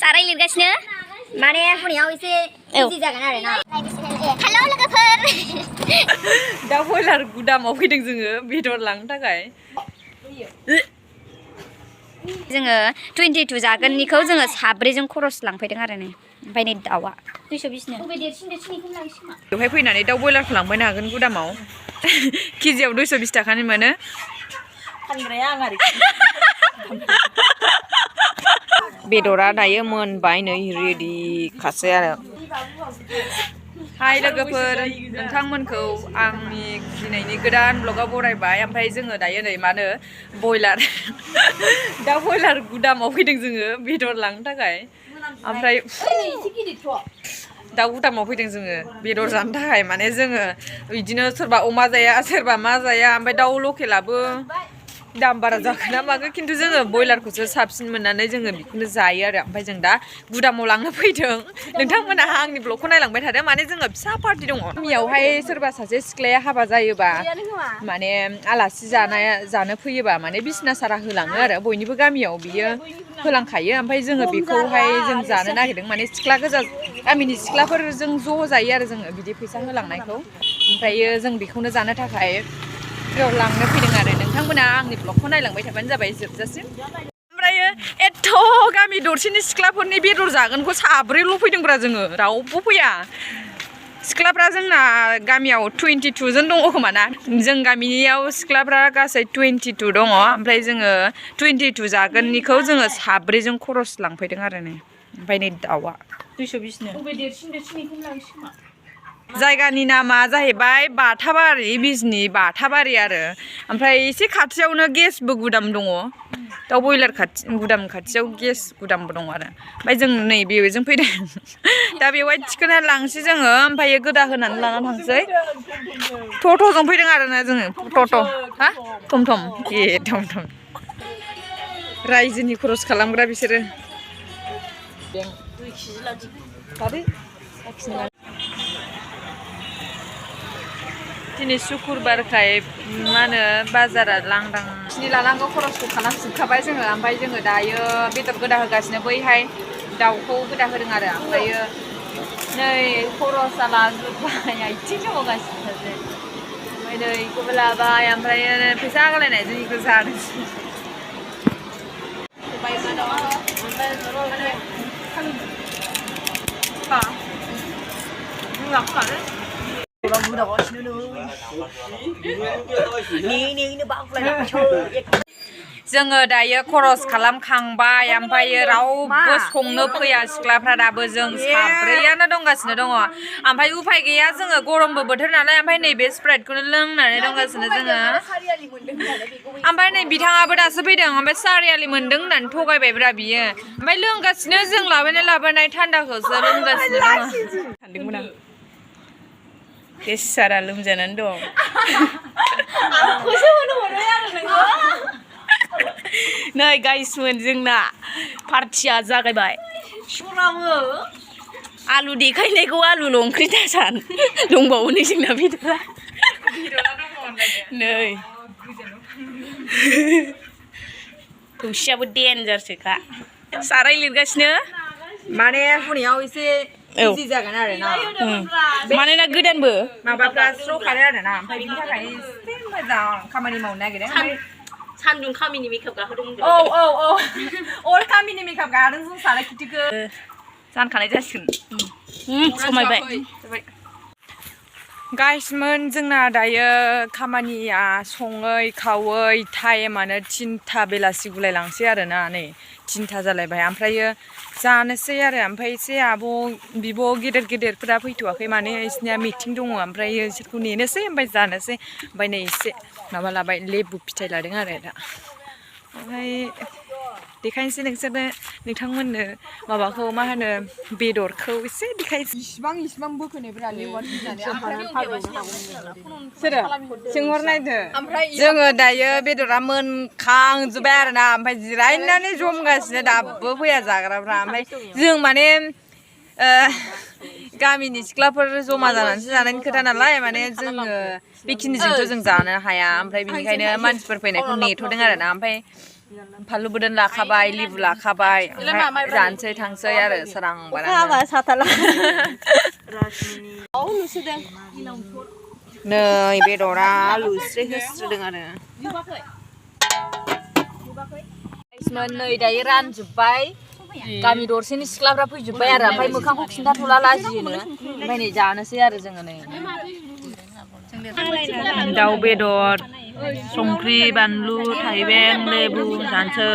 साराय लिरगासिनो माने फुनियाव एसे इजि जागोन आरो ना हेलौ लोगोफोर दा बयलार गुदामाव फैदों जोङो बेदर लांनो थाखाय जोङो 22 जागोननिखौ जोङो साब्रैजों खरस लांफैदों आरो नै ओमफ्राय नै दाउआ 220 नो बबे देरसिन देरसिनखौ लांसिमा बेवहाय फैनानै दाउ बयलारखौ लांफैनो हागोन गुदामाव केजियाव 220 थाखानि मोनो फानग्राया आं आरो बेदरा दायो मोनबाय नै रेडि खासै आरो हाय लोगोफोर नोंथांमोनखौ आंनि दिनैनि गोदान ब्लगाव बरायबाय ओमफ्राय जोङो दायो नै मानो बयलार दाउ बयलार गुदामाव फैदों जोङो बेदर लांनो थाखाय ओमफ्राय दाउ गुदामाव फैदों जोङो बेदर जानो थाखाय माने जोङो बिदिनो सोरबा अमा जाया सोरबा मा जाया ओमफ्राय दाउ लकेलाबो दाम बारा जागोन ना मागोन खिन्थु जोङो बयलारखौसो साबसिन मोननानै जोङो बेखौनो जायो आरो ओमफ्राय जों दा गुदामाव लांनो फैदों नोंथांमोनहा आंनि ब्लगखौ नायलांबाय थादों माने जोङो फिसा पार्टि दङ गामियावहाय सोरबा सासे सिख्लाया हाबा जायोबा माने आलासि जानो फैयोबा माने बिसना सारा होलाङो आरो बयनिबो गामियाव बियो होलांखायो ओमफ्राय जोङो बेखौहाय जों जानो नागिरदों माने सिख्ला गोजा गामिनि सिख्लाफोरजों ज' जायो आरो जोङो बिदि फैसा होलांनायखौ ओमफ्रायो जों बेखौनो जानो थाखाय लांनो फैदों आरो नोंथांमोना आंनि ब्लगखौ नायलांबाय थाबानो जाबाय जोबजासिम ओमफ्रायो एथ' गामि दरसेनि सिख्लाफोरनि बेदर जागोनखौ साब्रैल' फैदोंब्रा जोङो रावबो फैया सिख्लाफ्रा जोंना गामियाव 22 जन दङ खोमा ना जों गामियाव सिख्लाफ्रा गासै 22 दङ ओमफ्राय जोङो 22 जागोननिखौ जोङो साब्रैजों खरस लांफैदों आरो नै ओमफ्राय नै दाउआ 220 नो बबे देरसिन देरसिनखौ लांसिमा जायगानि नामा जाहैबाय बाथाबारि बिजनि बाथाबारि आरो ओमफ्राय एसे खाथियावनो गेसबो गुदाम दङ दाउ बयलार गुदाम खाथियाव गेस गुदामबो दङ आरो ओमफ्राय जों नै बेजों फैदों दा बेवहाय थिखोना लांसै जोङो ओमफ्राय गोदा होनानै लाना थांसै ट'ट'जों फैदों आरोना जोङो ट'ट' हा थम थम ए थम थम रायजोनि खरस खालामग्रा बिसोरो दिनै सुक्रुबारखाय मा होनो बाजारा लांदां स्नि लानांगौ खरसखौ खालामजोबखाबाय जोङो ओमफ्राय जोङो दायो बेदर गोदा होगासिनो बैहाय दाउखौ गोदा होदों आरो ओमफ्रायो नै खरसा लाजोब्बाय आथिं सोमावगासिनो सासे ओमफ्राय नै बेखौबो लाबाय ओमफ्रायो फैसा आग्लायनायजों बेखौ जानोसै जोङो दायो खरस खालामखांबाय ओमफ्रायो रावबो संनो फैया सिख्लाफ्रा दाबो जों साब्रैयानो दंगासिनो दङ ओमफ्राय उफाय गैया जोङो गरमबो बोथोर नालाय ओमफ्राय नैबे स्प्राइटखौनो लोंनानै दंगासिनो जोङो ओमफ्राय नै बिथाङाबो दासो फैदों ओमफ्राय सारियालि मोन्दों होननानै थगायबायब्रा बियो ओमफ्राय लोंगासिनो जों लाबोनाय थान्दाखौसो लोंगासिनो दङ सानदोंमोन आं बेसारा लोमजानानै दं नै गाइसमोन जोंना पार्टिया जागायबाय आलु देखायनायखौ आलुल' ओंख्रि दासान दंबावो नै जोंना बेदरा नै थौसियाबो देन्जारसोखा साराय लिरगासिनो माने फुनियाव एसे इजि जागोन आरो ना मानोना गोदानबो माबाफ्रा स्र' खारो आरो ना ओमफ्राय बिनि थाखायनो एसे मोजां खामानि मावनो नागिरदों सान्दुं खामिनि मेकआप गाहोदोंमोन औ अर खामिनि मेकआप गाहोदों जों साराय खिथिखौ जानखानाय जासिगोन समायबाय गाइसमोन जोंना दायो खामानिया सङै खावै टाइमानो 3था बेलासि गुलायलांसै आरोना नै 3था जालायबाय ओमफ्रायो जानोसै आरो ओमफ्राय एसे आब' बिब' गेदेरफोरा फैथ'वाखै माने बिसोरनिया मिटिं दङ ओमफ्राय बिसोरखौ नेनोसै ओमफ्राय जानोसै ओमफ्राय नै एसे माबा लाबाय लेबु फिथाइ लादों आरो दा ओमफ्राय देखायनोसै नोंथांमोननो माबाखौ मा होनो बेदरखौ एसे देखायनोसै इसिबां बोखोनायफ्रा लेवार सोरो सोंहर नायदो जोङो दायो बेदरा मोनखांजोब्बाय आरोना ओमफ्राय जिरायनानै जमगासिनो दाबो फैया जाग्राफ्रा ओमफ्राय जों माने गामिनि सिख्लाफोर जमा जानानैसो जानायनि खोथा नालाय माने जोङो बेखिनिजोंथ' जों जानो हाया ओमफ्राय बिनिखायनो मानसिफोर फैनायखौ नेथ'दों आरोना ओमफ्राय फानलु बोदोन लाखाबाय लिबु लाखाबाय ओमफ्राय जानोसै थांसै आरो सोरां बारां साथाला नै बेदरा लुस्रे होस्रोदों आरो नै दायो रानजोब्बाय गामि दरसेनि सिख्लाफ्रा फैजोब्बाय आरो ओमफ्राय मोखांखौ खिन्थाथ'ला लाजियोनो ओमफ्राय नै जानोसै आरो जोङो नै दाउ बेदर संख्रि बानलु थाइबें लेबु जानोसै